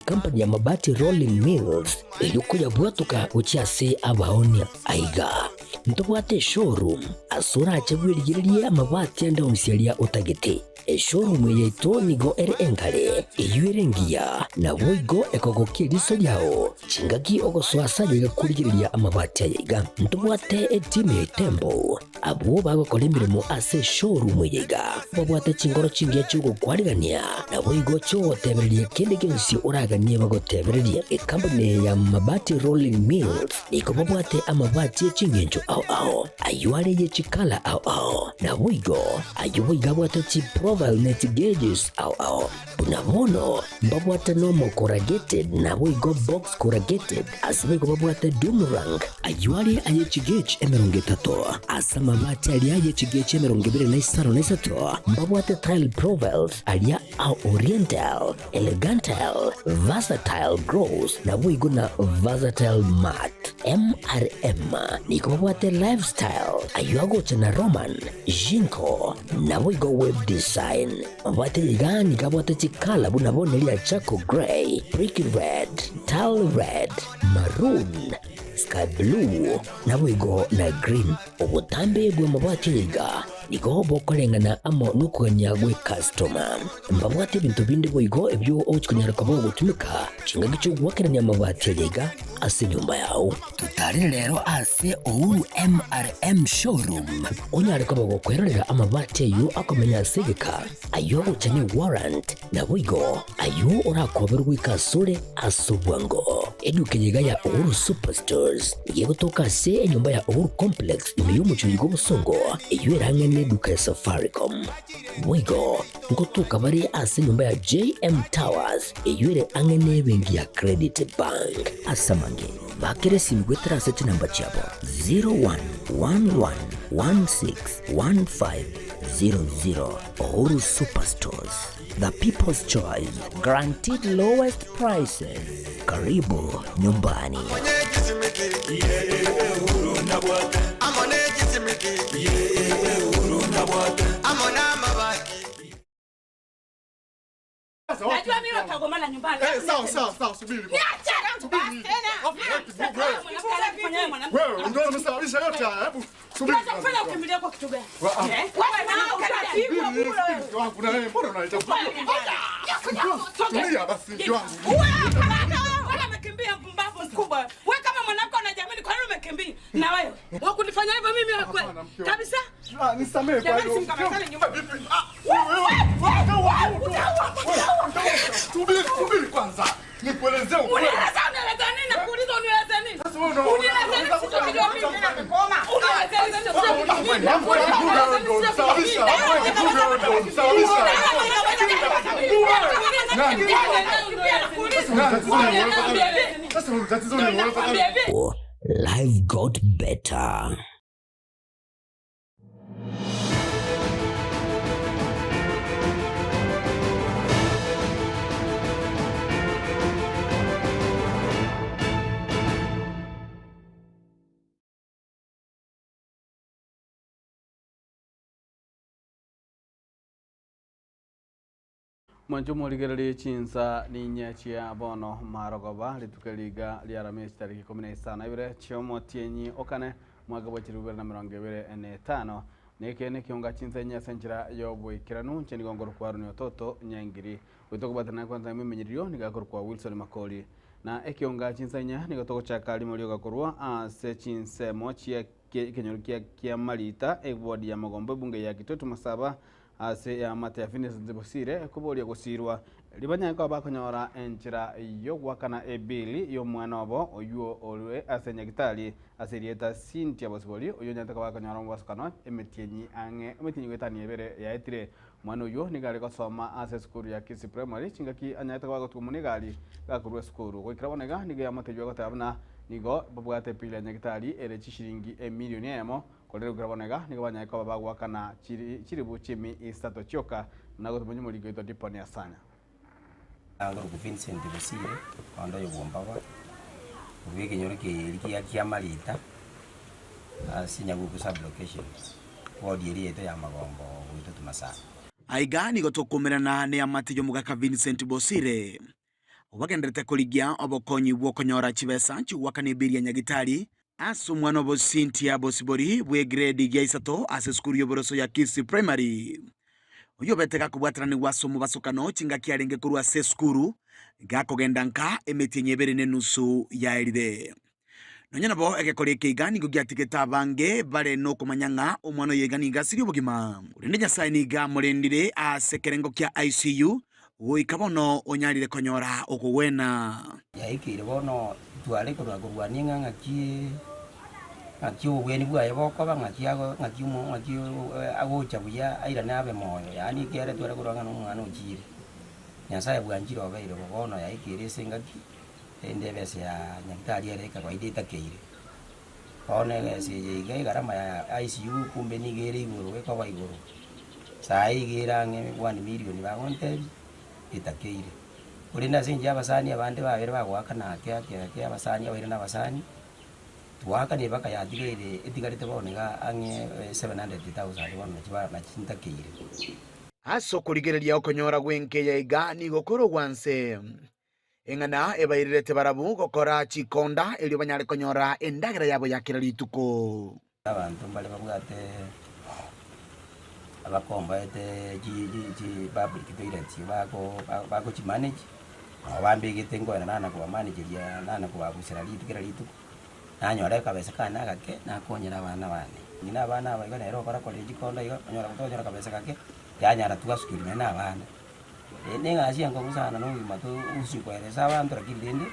ekampani ya Mabati Rolling Mills erio koyabwatoka gochia ase abaonia. Aiga ntobwate eshowroom ase orache bwerigererie amabati ande onsi aria otagete. Eshowroom eye yaito nigo ere engare, eyio ere engiya, naboigo ekogokia eriso riao chingaki ogosoa ase aye iga korigereria amabati aya iga. Ntobwate etimu ya Itembo Abwo bagokora emeremo ase eshowroom eye iga babwate chinkoro chingiya chi'ogokwarigania, naboigo chi'ogotebereria kende gionsi oraganie bagotebererie. Ekampuni eye ya Mabati Rolling Mills nigo babwate amabati e ching'encho ao ao, ayio are ye chikala ao ao, naboigo ayio boigo abwate chiprofile ne chigauges ao ao. Buna bono mbabwate nomo corrugated naboigo box corrugated, ase boigo babwate doom rank, ayio are aye chigauge 30, ase amabati aria aye chigauge 23 mbabwate tile profiles aria a oriental, elegantile, versatile gloss naboigo na versatile matte. MRM nigo babwate lifestyle ayio agocha na Roman, Jinko naboigo web design. Mabwate iga nigo abwate chikala buna bono eria charcoal grey, brick red, tile red, maroon, sky blue, naboigo na green. Obotambe bw'amabati aya iga nigo bokoreng'ana amo nokogania gw'ekastoma. Mbabwate ebinto binde boigo ebio ogochi konyara koba ogotumeka chingaki chi'ogoakerania amabati aya iga ase enyomba yao. Totarire rero ase Uhuru MRM Showroom onyare koba gokwerorera amabati ayio akomenya ase egeka, ayio agocha ne warrant, naboigo ayio orakoberwe goika asore ase obwango. Eduka eye iga ya Uhuru Superstores nigo egotoka ase enyomba ya Uhuru Complex ime y'omochie oyo bw'obosongo eyio ere ang'e neduka ya Safaricom. Boigo ngotoka bare ase enyomba ya JM Towers eyio ere ang'e nebenki ya Credit Bank. Ase amange, bakera esimi goetera ase chinamba chiabo 0111161500. Uhuru Superstores, the people's choice, guaranteed lowest prices. Karibu nyumbani. Najua mimi watagombana nyumbani. Eh, sawa sawa sawa, subiri. Niache Subiri. Basi tena. Wewe ndio umesababisha yote haya. Hebu subiri. Unachofanya ukimbilia kwa kitu gani? Wa- ah. Eh? Wewe na utapigwa Subiri, bure. subiri, mke wangu na wewe mbona unaleta Tulia basi mke wangu. Wewe umekimbia mpumbavu mkubwa. Wewe kama mwanamke unajiamini kwa nini umekimbia? Na wewe wewe kunifanya hivyo mimi wewe kweli? Hapana, mke wangu. Kabisa? Ah, nisamehe kwa Jamani hilo. simkamatane nyumba. Vipi? Ah, wewe, wewe, wewe, utaua, utaua. Subiri, subiri kwanza. Nikuelezee ukweli. Unieleza unieleza nini? Nakuuliza unieleze nini? Sasa wewe una- Unieleze nini? Sio mimi. Unieleze nini? Sio mimi. Sasa tatizo ni wewe. Life got better. Mwanche omorigererie chinsa ninye chia bono marogoba rituko riga ria Aramisi tariki 15 chiomotienyi okane mwaka bwa 2025 neke nekionga chinsa enye ase enchera ya oboikeranu nche nigo ngorokwa Aaron Ototo Nyangiri goita okobatana kwanza emimenyererio niga akorokwa Wilson Makori na ekionga chinsa enye nigo togochaka rimo riogakorwa ase chinsemo chia ekenyoro kia kia Marita eward ya Mogombo ebunge ya Kitutu Masaba ase eamate ya Vincent Bosire ekoboria gosirwa ribanyare koba bakonyora enchera yogoakana ebili y'omwana obo oywo ore ase nyagitari ase erieta Cynthia Bosibori oywo onyarete koba akonyora omobasokano emetienyi ang'e emetienyi goetania ebere yaetire. Omwana oywo nigo are gosoma ase esukuru ya Kisii Primary chingaki anyarete koba agotugwa mono egari gakorwa esukuru. Goikera bono iga nigo eamate eywo egoteba buna nigo babwate ebili ya nyagitari ere chishiringi emilioni eyemo Korende goikera bono iga nigo banyare koba bagoakana chiribu chi'emi isato chioka, buna gotomonya omoriki oito Diponi Asanya. Ngoroku Vincent Bosire, onde oyo bw'ombaba, korwa ekenyoro keria gia Kiamarita, ase Nyaguku sub-location, ward eria yaito ya Magombo goetwa Tumasaba. Aiga nigo tokomerana neamate y'omogaka Vincent Bosire. Obagendererete korigia obokonyi bw'okonyora chibesa chi'ogoakana ebiri ya nyagitari ase omwana obo Cynthia Bosibori bw'egredi gia isato ase esukuru y'oboroso ya Kisii Primary. Oyio obete gakobwataranigwa ase omobasokano chingaki arenge korwa ase esukuru gakogenda nka emetienyi ebere na enusu yaerire. Nonya nabo egekora eke iga nigo giatigete abange bare nokomanya ng'a omwana oyo iga nigo asirie obogima. Korende Nyasae nigo amorendire ase ekerengo kia ICU goika bono onyarire konyora okogwena. Yaikeire bono tware korwa korwania ng'a ng'aki ng'aki obobweni bwaye bokoba, ng'aki ago ng'aki omo ng'aki agocha buya airane abe moyo, yaani ekiagera tware korora ng'a na omwana ochire. Nyasaye bwanchire obeire bo, bono yaikeire ase engaki. Rende ebesa ya nyagitari ere ekawaida etakeire. Bono egesa eye iga egarama ya ICU kumbe nigo ere igoro ekoba igoro. Saa iga ere ang'e one million bagontebia, etakeire. Korende ase eng'encho ya abasani abande babere bagoakana ake ake ake abasani abaire na abasani, twaakania mpaka yatigaire etigarete bono iga ang'e 700,000 bono nachi ba nachi ntakeire. Ase okorigereria okonyora gw'enka eye iga nigo kore ogwanse. Eng'ana ebairerete barabwo gokora chikonda, erio banyare konyora endagera yabo ya kera rituko. Abanto mbare babwate abakomboete chi public toilets bako bakochimanage, nabo bambegete nkoenda nana kobamanageria nana kobabusera rituko kera rituko, nanyora akabesa kane agake nakonyera abana bane. Ng'ina abana aba iga nere okorakorera chikonda iga, onyora tonyora akabesa gake, yanyara twasukeri nonye na abana. Negasi enkong'u sana na obogima togochia koeresa abanto lakini rende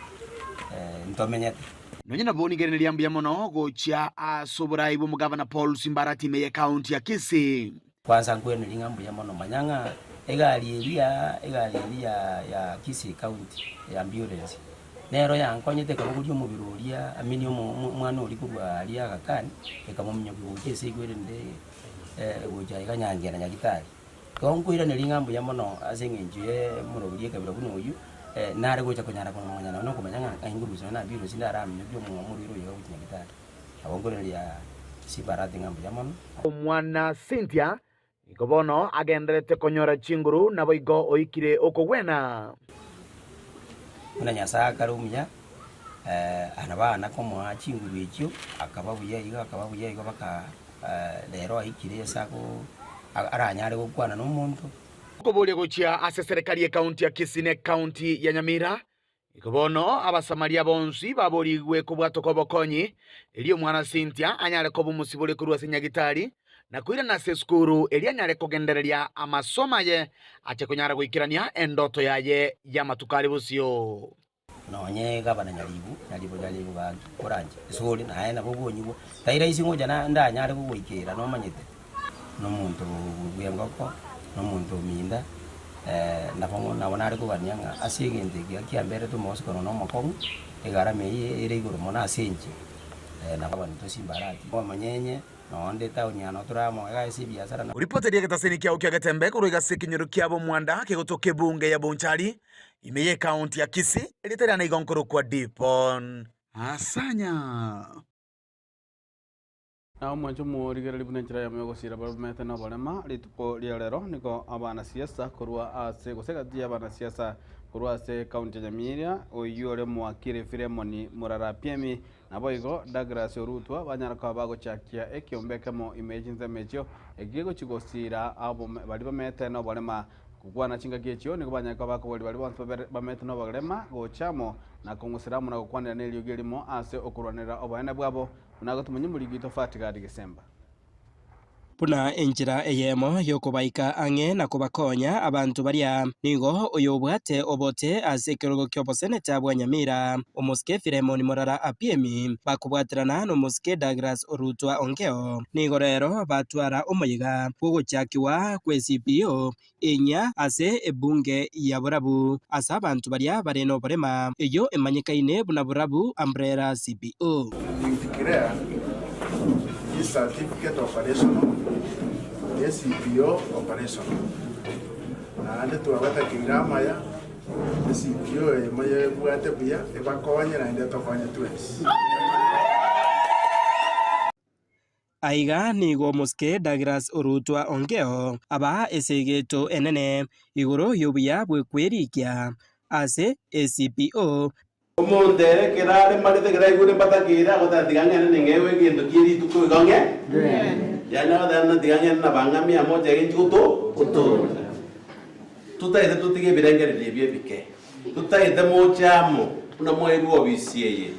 ntomenyete. Nonya nabo nigo ere mbuya mono gochia ase oborai bw'omogavana Paul Simbarati ime y'ekaunti ya Kisii. Kwanza nkwenerie ng'a mbuya mono manya ng'a egari eria egari eria ya ya Kisii county ya ambulance nero yankonyete ekabogoria omobere oria I mean omo omwana oria korwa aria Aga Khan ekamominyokia gocha ase igwerende gocha iga Nyanchera Nyagitari. Tonkoiraneria ng'a mbuya mono ase eng'encho y'omoroberi ekabira buna oyio, nare gocha konyara komanya nonya nokomanya ng'a ng'ai nkorusia nonya nambirwe gose ndaraminokie omorwere oyo iga gochia nyagitari. Nabo nkoiraneria Simbarati ng'a mbuya mono. Omwana Cynthia nigo bono agendererete konyora chinguru, naboigo oikire okogwena. Buna Nyasae akare omuya, nabo komoa chinguru echio, akaba buya igo akaba buya igo baka. Rero aikire ase ago aranyare gokwana nomonto. Okoboria gochia ase eserekari y'ekaunti ya Kisii na ekaunti ya Nyamira, Igo bono Abasamaria bonsi baborigwe kobwatoka obokonyi, erio omwana Cynthia anyare koba omosibore korwa ase nyagitari, na koirana ase esukuru erio anyare kogendereria amasomo aye ache konyara goikerania endoto yaye y'amatuko are bosio. Nonye gavana Nyaribo, Nyaribo, Nyaribo gaki koranche esori naye nabo okonyigwa, tai rahisi ngocha na ndanyare gogoikera nomanyete. Na omonto bw'engoko, na omonto ominda, nabo nabo nare kogania ng'a ase egento eke kiamberete omogosokano na omokong'u, egarama eye ere igoro mono ase inche, nabo abanto simbarati omonyenye. Noonde etaoni ya Noturamo iga ase ebiasara na. Ripoteria egetaseni kiao kia Getembe korwa iga ase ekenyoro kia Bomwanda kegotoka ebunge ya Bonchari ime y'ekaunti ya Kisii, erieta riane igo nkorokwa Dipon Asanya. Na omwancho omorigereria buna enchera eyemo y'ogosiira baria bamenyete noborema. Rituko ria rero nigo abanasiasa korwa ase gose egati y'abanasiasa korwa ase ekaunti ya Nyamira oyio ore Mwakire Philemon Murara Piemi Naboigo Douglas Orutwa banyara koba bagochakia ekiombe ekemo ime ye chinsemo echio, eki kegochia gosiira abo baria bamete noborema. Gokwana chingaki echio nigo banyare koba bakoboria baria bonsi babere bamete noborema gocha amo na kong'usera amo na gokwanera neriogi erimo ase okorwanerera oboene bwabo, buna agotomanya omoriki oito Fatgard Gesemba. Buna enchera eyemo y'okobaika ang'e na kobakonya abanto baria, nigo oyobwate obote ase ekerogo ki'oboseneta bwa Nyamira, omosike Philemon Morara Apiemi, bakobwaterana nomosike Douglas Orutwa Ongeo, nigo rero batwara omoyega bw'ogochakigwa kwe CBO enyia ase ebunge ya Borabu ase abanto baria bare noborema, eyio emanyekaine buna Borabu Umbrella CBO. We declare this certificate operational, ACPO operational. Naende twabatakeire amaya, ACPO eye moyebwate buya, ebakonye naende etokonye twensi. Aiga nigo omosike Douglas Orutwa Ongeo abaa esegeto enene igoro y'obuya bw'ekwerikia. ase ACPO. Omonto ere ekero are marete ekero aigure mbatakeire agoteba tiga ng'ende ning'ewe egento kie rituko igo ng'e yaani agoteba ng'a tiga ng'ende na bang'amia mocha iga inche goto gotooreka. Totagete totige ebirengererio ebi ebike, totagete moche amo buna mwairwe obisi eye,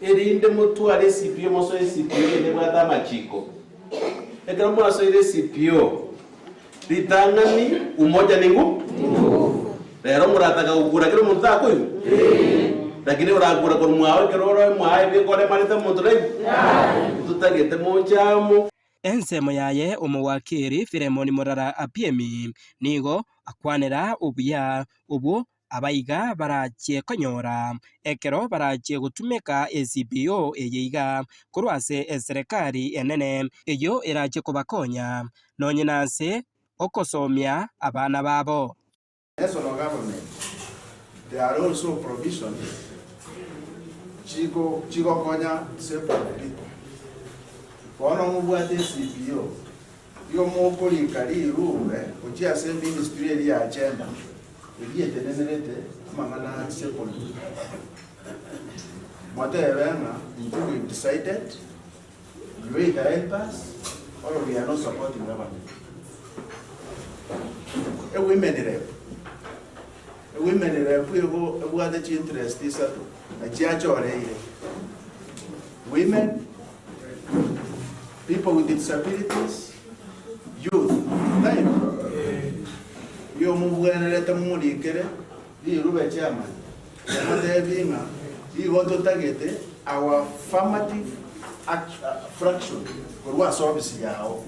erinde motware ecpo mosoe ecpo eye nebwate amachiko. Ekero mwasoire ecpo, Ritang'ani umoja ni ngu? Rero morataka gokura kera omonto takoigwa? Lakini orakura korwa mwao ekero ore mwao ebikore emarete omonto naigwe? Ntotagete moche amo. Ensemo yaye omowakiri Filemoni Morara Apiemi nigo akwanera obuya obwo Abaiga barachie konyora ekero barachie gotumeka ECPO eye iga korwa ase eserekari enene eyio erachie kobakonya nonye nase okosomia abana babo. National government there are also provisions chigokonya disabled people. Bono mobwate ECPO igo mokorika rirube gochia ase eministry eria ya gender eria etenenerete amang'ana a disabled people. Motebe ng'a intwe we've decided you either help us or we are not supporting government. E women rep, e women rep igo ebwate chi interest isato na chiachoreire women, people with disabilities, youth, taibo? Igo mobwenerete morikere rirube chairman, omotebie ng'a igo totagete our affirmative fraction korwa ase ofisi yao.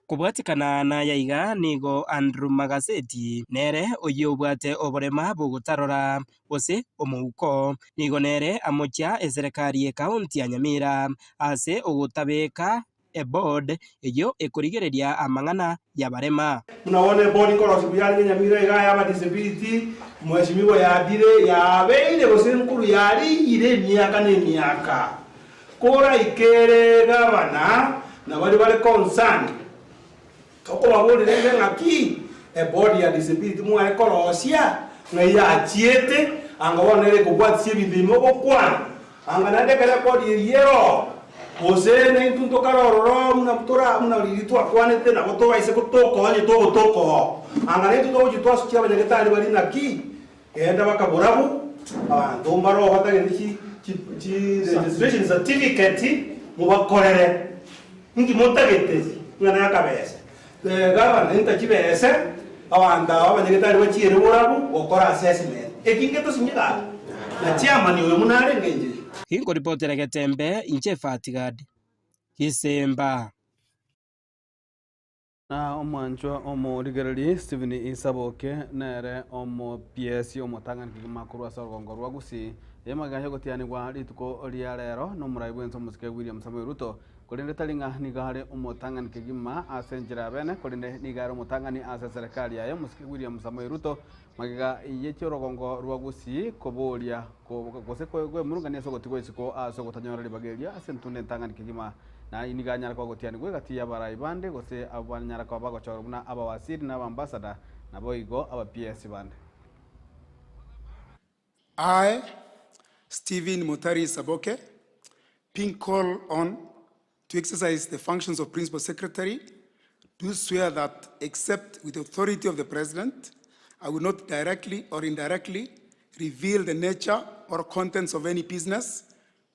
Kobwatekana naya iga nigo Andrew Magaseti nere oyio obwate oborema bogotarora gose omouko, nigo nere amochia eserekari y'ekaunti ya Nyamira ase ogotabeka eboard eyio ekorigereria amang'ana y'abarema. Buna bono eboard nkorosia yarenge Nyamira iga y'aba disability, Mheshimiwa yadire yabeire gose nkuru yariyire emiaka na emiaka. Koraikere gavana na baria bare concerned, tokobaborera ere ng'aki eboard ya disability mware korosia ng'ai yachiete, anga bono nere ekobwatisia ebinto ime ogokwana, anga naende ekero eboard eria eroo, gose naintwe ntokare ororo buna tora buna riria twakwanete nabo tobaise gotokonya togotoka oo, anga naintwe togochia twasukia abanyagetari baria naki. Genda bakaborabu, abanto mbaroo batagete chi chi chi registration certificate mobakorere. Inki motagete ng'a nakabesa? Gavana inta chibese, abanto aba abanyagetari bachiere borabu gokora assessment. Eki nketosinye gaki? Na chairman oyo buna arenge inche. Ginkoripotera Getembe, inche Fatigad Gisemba. Na omwanchwa omorigereria Stephen Isaboke nere omopiesi omotang'ani kegima korwa ase orogongo rwa Gusii. Emagega y'ogotianigwa rituko ria rero nomorai bwense omosike William Samoei Ruto, korende tari ng'a nigo are omotang'ani kegima ase enchera ya bene, korende nigo are omotang'ani ase eserekari yaye omosike William Samoei Ruto magega ye chi'orogongo rwa Gusii koboria gose kwemurungania ase ogotigwa isiko ase ogotanyora ribaga erio ase entunda entang'ani kegima. Na nigo anyare koba gotianigwa egati y'abarai bande, gose abwo banyare koba bagochorwa buna abawasiri na abaambasada, naboigo abapiesi bande. I, Stephen Mutari Saboke, being called on to exercise the functions of Principal Secretary, do swear that except with the authority of the President, I will not directly or indirectly reveal the nature or contents of any business,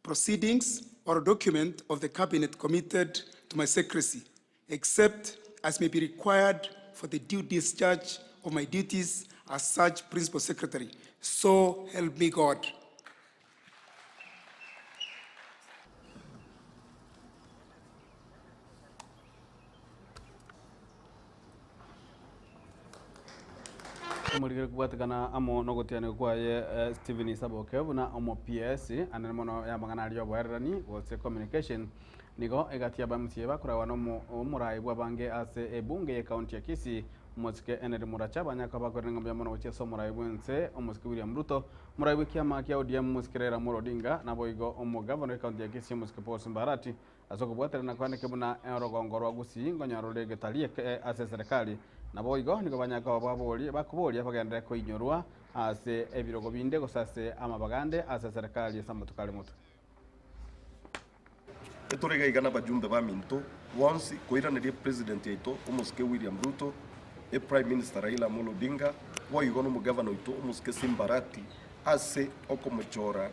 proceedings, or document of the Cabinet committed to my secrecy, except as may be required for the due discharge of my duties as such Principal Secretary. So help me God. Omorikeri kobwatekana amo nogotianigwa kwaye Stephen Isaboke buna omo PS anene mono y'amang'ana aria oboererani gose communication nigo egati y'aba MCA bakoragwa na omorai bw'abange ase ebunge ye county ya Kisii Omosike Henry Muracha banyaka bakorire ng'a mbuya mono gochia ase omorai bw'ense Omosike William Ruto, omorai bw'ekiama kia ODM Omosike Raila Amolo Odinga naboigo omogavana w'ecounty ya Kisii Omosike Paul Simba Arati Ase okobwaterana kwane buna orogongo rwa Gusii nkonyora rore egetari eke ase eserekari. Naboigo nigo banyare koba baboria bakoboria bagenderere koinyorwa ase ebirogo binde gose ase amabaga ande ase eserekari ase amatuko are motwe. Etore iga iga nabajumbe baminto bonsi koiraneria President yaito omosike William Ruto, e Prime Minister Raila Amolo Odinga, boigo nomogavana oito omosike Simba Arati ase okomochora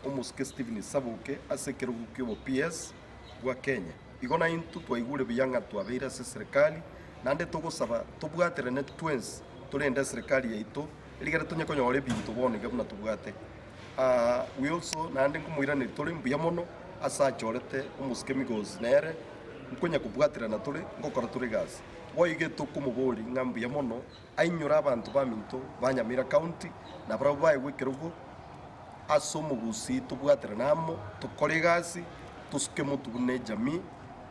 omosike Stephen Sabuke ase ekerogo kiobo PS bwa Kenya. Igo naintwe twaigure buya ng'a twabeire ase eserekari naende togosaba tobwaterane twensi torende eserekari yaito erigere tonye konyora ebinto bono iga buna tobwate. We also naende nkomoiraneria tore mbuya mono ase achorete omosike Migosi nere nkonya kobwaterana tore ngokora tore egasi. Boigo etokomoboria ng'a mbuya mono ainyore abanto baminto ba Nyamira County nabarabwo baegwe ekerogo ase omogusii tobwaterane amo tokore egasi tosuke motwe buna ejamii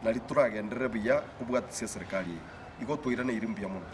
nari toragenderere buya kobwatisia eserekari eye. Igo twairaneiri mbuya mono.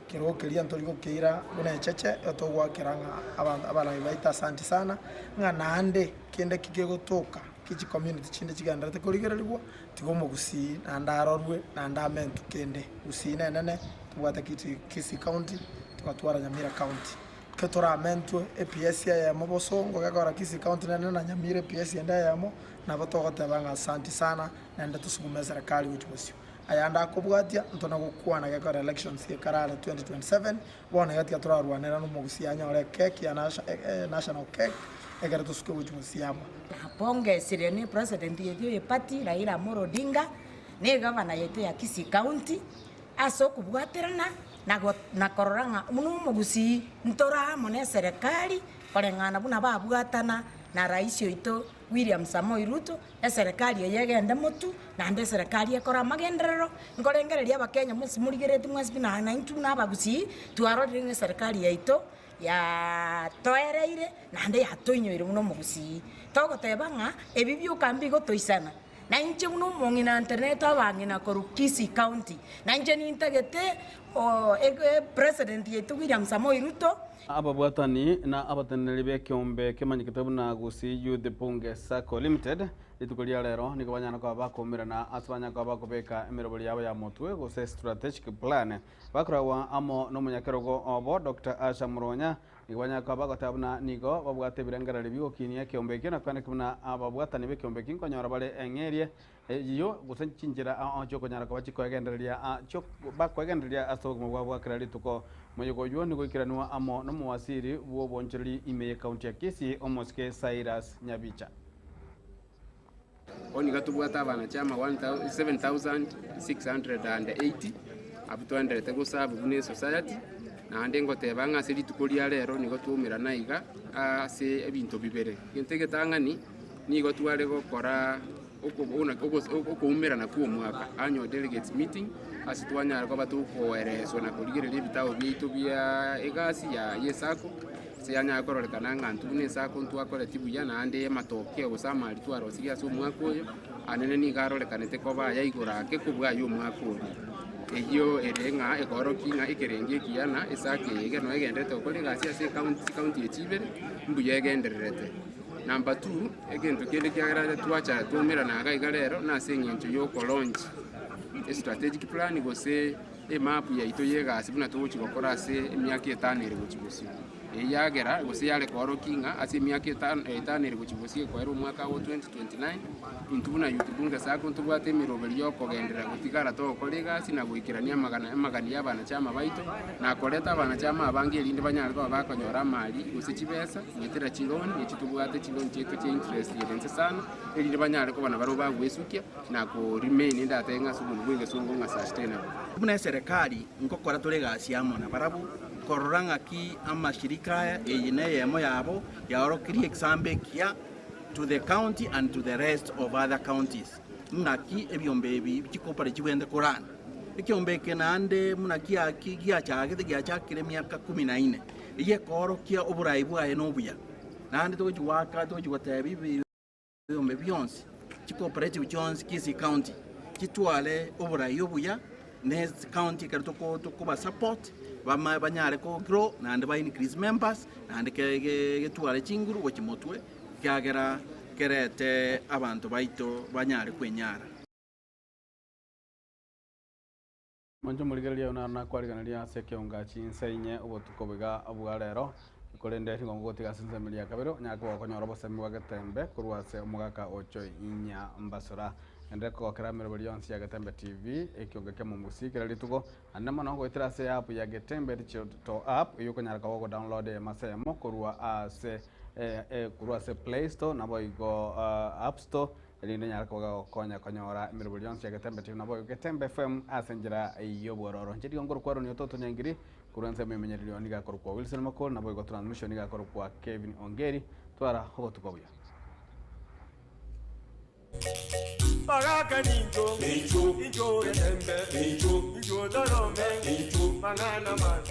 Kerogo keria ntori gokeira buna echeche, igo togoakera ng'a abanto abarai baito asanti sana, ng'a naende kende ki kegotoka ki chicommunity chinde chigendererete korigererigwa, tiga omogusii naende arorwe naende amentwe kende. Gusii nenene, tobwate Kisii Kisii county, togatwara Nyamira county. Ekero toramentwe eps eyemo bosongo gekogera Kisii county nenene na Nyamira eps ende eyemo, nabo togoteba ng'a asanti sana naende tosugume eserekari gochia bosio. Ayande akobwatia, ntona gokwana gekogera elections gekarare 2027, bono iga tiga torarwanera nomogusii anyore ecake ya national cake ekero tosuke gochia bosio amo. Napongesire ne president yaito ye party Raila Amolo Odinga ne egavana yaito ya Kisii County ase okobwaterana na go na korora ng'a buna omogusii ntore amo ne eserekari koreng'ana buna babwatana na rais oito William Samoei Ruto, eserekari eye egende motwe, naende eserekari ekore amagenderero, nkorengereria abakenya mwensi morigereretie mwensi buna naintwe buna abagusii, twarorire ng'a eserekari yaito yatoereire naende yatoinyoire buna omogusii. Togoteba ng'a ebi bioka mbigotoisana, na inche buna omong'ina ntenenete abang'ina korwa Kisii County, na inche nintagete president yaito William Samoei Ruto. Ababwatani na abateneneri b'ekeombe kemanyekete buna Gusii Youth Bunge Sacco Limited rituko ria rero nigo banyara koba bakoumerana ase banyara koba bakobeka emerobori yabo ya motwe gose strategic plan bakoragwa amo nomonyakerogo obo Doctor Asha Muronya nigo banyara koba bagoteba buna nigo babwate ebirengererio bigokinia ekeombe ekio na koeneki buna ababwatani b'ekeombe eki nkonyora bare eng'eria Eyio gose chinchera chi'okonyara koba chikoegendereria bakoegendereria ase obogima bwabo bwa kera rituko. Moyega oyio nigo oikeranigwa amo nomowasiri bw'obonchoreri ime y'ekaunti ya Kisii, omosike Cyrus Nyabicha. Bono iga tobwate abanachama 7680 abwo twaenderete goserve buna esociety, naende ngoteba ng'a ase rituko ria rero nigo twaumerana iga ase ebinto bibere. Egento egetang'ani, nigo tware gokora okoumerana kw'omwaka, annual delegates meeting, ase twanyara koba tokoereswa na korigereria ebitabo biaito bia egasi ya y'esacco, ase yanyara kororekana ng'a intwe buna esacco ntwakoreti buya naende amatokeo gose amari twarosirie ase omwaka oyo, anene nigo arorekanete koba aya igoro ake kobua aya omwaka oria. Eyio ere ng'a ekoorokia ng'a ekerengo ekiya na esacco eye iga noegendererete gokora egasi ase ecounty chicounty echi ibere, mbuya egendererete. Number two, egento kende kiagerete twacha twaumerana iga iga rero nase eng'encho ya okolaunch estrategic plan gose emap yaito ya egasi buna togochi gokora ase emiaka etano ere gochi bosio. Eyio yagera gose yare koorokia ng'a ase emiaka etano etano ere gochi bosio ekoera omwaka o 2029, intwe buna Youth Bunge Sacco ntobwate emeroberi ya okogenderera gotigara togokora egasi na goikerania amagana amagani ya abanachama baito, na koreta abanachama abange erinde banyare koba bakonyora amari gose chibesa. Goetera chiloan echi tobwate, chiloan chiaito chia interest ere inse sana, erinde banyare koba nabarabwo bagwesukia na ko remain ndatebe ng'a ase omonwa bwa egesongo ng'a sustainable. Buna eserekari nkokora tore egasi amo nabarabwo korora ng'aki amashirika aya, eye neyemo yabo yaorokirie example ekiya to the county and to the rest of other counties ng'aki ebiombe ebi chikooperative chibwenerete korana. Ekiombe eke naende buna kiaki giachagete giachakire emiaka kumi na ine. Eyio ekoorokia oborai bwaye nobuya, naende togochia goaka togochia gotebia ebiombe bionsi, chicooperative chionsi Kisii County, chitware oborai obuya ne county ekero toko tokoba support bama banyare ko grow naende ba increase members naende ke ge getware chinguru gochia motwe ekiagera kerete abanto baito banyare kwenyara. Monche morigererie naro nakwarigereria ase ekeonga chinsa inye obotuko boiga bwa rero. Korende nigo ngogotiga ase ensemo eria ya kabere, onyare koba okonyora obosemi bwa Getembe korwa ase omogaka o Joy Nyambasora. Enderera kogokera emeroberi yonsi ya Getembe TV, ekiongo kia Momusi kera rituko, naende mono goetera ase app ya Getembe Digital App, eyio okonyara koba ogodownload emasemo korwa ase korwa ase Play Store naboigo App Store, erinde onyare koba ogokonya konyora emeroberi yonsi ya Getembe TV naboigo Getembe FM ase enchera y'obwororo. Inche nigo nkorokwa Aaron Ototo Nyangiri, Korwa ensemo y'omonyererio nigo akorokwa Wilson Makori, naboigo transmission nigo akorokwa Kevin Ongeri. Twara obotuko obuya. Bagaka nincho, incho getembe, incho torome, mang'ana mabi,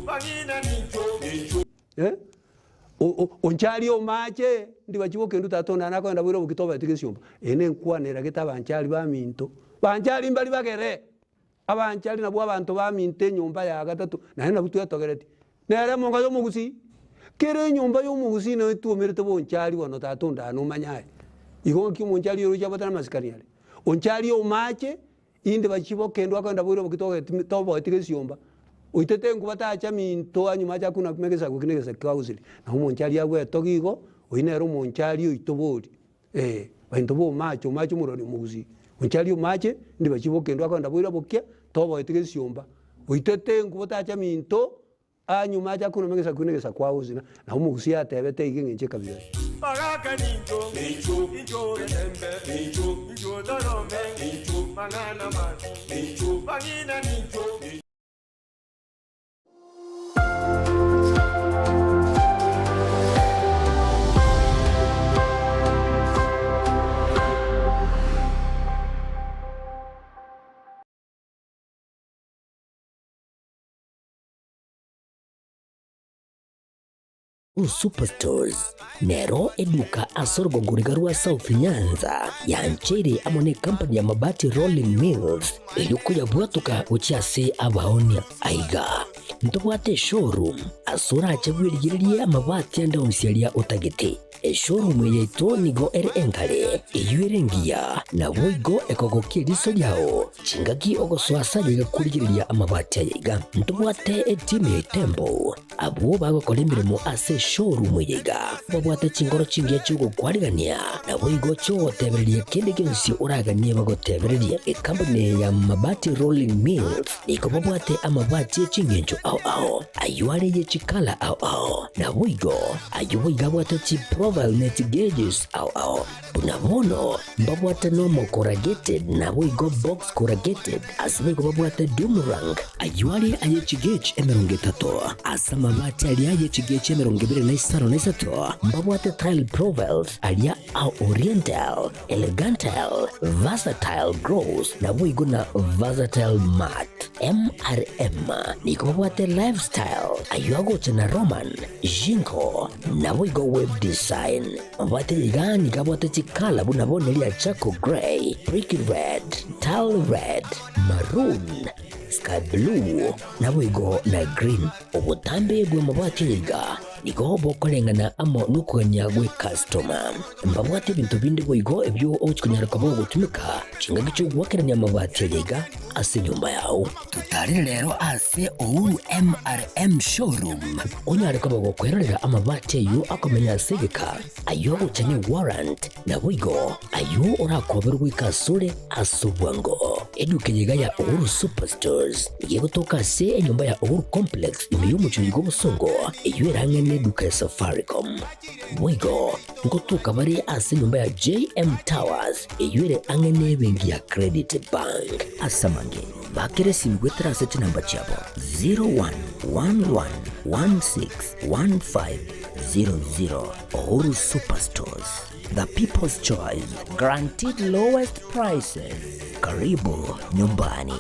bang'ina nincho. Eh, onchari omache, ndibachi bokendu tata one nakogenda boira obokito obete gesiomba. Eye nenkwana eragete abanchari baminto, banchari mbari bagere. Abanchari nabwo abanto baminto enyomba ya gatato, naende nabwo twetogeretie. Nere emonga y'omogusii, kera enyomba y'omogusii nero etwomerete bonchari bono tata onde aa nomanye aye. Igo ng'aki omonchari oroche abwate namasikani are. Onchari omache, inde bachie bokendwa akogenda boire oboki togeti toboeti gesiomba, oitete enkuba tacha minto anyuma acha kuna kuma egesaku eki na egesaku kagosiria. Nabo omonchari agwetogia igo, oyio nere omonchari oito bori. Ee, bainto b'omache, omache omorwani omogusii, oncharie omache, inde bachie bokendwa akogenda boira bokia, toboeti gesiomba, oitete enkubo tacha minto, anyuma acha akuname egesaku na egesaku agosina, nabo omogusii atebete iga eng'encho ekabira eye. Bagaka nincho, incho getembe, incho torome, mang'ana mabi, bang'ina nincho. Superstores nero eduka ase orogongo riga rwa South Nyanza yancheire amo ne company ya Mabati Rolling Mills erio koyabwatoka gochia ase abaonia. Aiga ntobwate eshowroom ase orache bwerigererie amabati ande onsi aria otagete. Eshowroom eye yaito nigo ere enkare, eyio ere engiya, naboigo ekogokia eriso riao chingaki ogosoa ase aye iga korigereria amabati aya iga. Ntobwate etimu ya Itembo Abwo bagokora emeremo ase eshowroom eye iga babwate chinkoro chingiya chi'ogokwarigania, naboigo chi'ogotebereria kende gionsi oraganie bagotebererie. Ekampuni eye ya Mabati Rolling Mills nigo babwate amabati e chingencho ao ao, ayio are ye chikala ao ao, naboigo ayio boigo abwate chiprofile ne chigeges ao ao. Buna bono mbabwate nomo corrugated naboigo box corrugated, ase boigo babwate doomerang, ayio are aye chigauge 30, ase amabati aria aye chigauge 25 na 3 mbabwate tile profiles aria a oriental, elegantal, versatile gloss naboigo na versatile matte. MRM nigo babwate lifestyle, ayio agocha na Roman, Jinko, naboigo web design. Mabwate iga nigo abwate chikala buna bono ria charcoal grey, brick red, tile red, maroon, sky blue, naboigo na green. Obotambe bw'amabati aya iga nigo bokoreng'ana amo nokogania gw'ecustoma. Mbabwate ebinto binde boigo ebio ogochia konyara koba ogotumeka chingaki chi'ogoakerania amabati aya iga ase enyomba yao. Totarire rero ase Uhuru MRM Showroom onyare koba gokwerorera amabati ayio akomenya ase egeka, ayio agocha ne warrant, naboigo ayio orakoberwe goika asore ase obwango. Eduka eye iga ya Uhuru Superstores nigo egotoka ase enyomba ya Uhuru Complex ime y'omochie oiga obosongo eyio erang'e neduka ya Safaricom. Boigo ngotoka bare ase enyomba ya JM Towers eyio ere ang'e nebenki ya Credit Bank. Ase amange, bakera esimi goetera ase chinamba chiabo 0111161500. Uhuru Superstores, the people's choice, guaranteed lowest prices. Karibu nyumbani.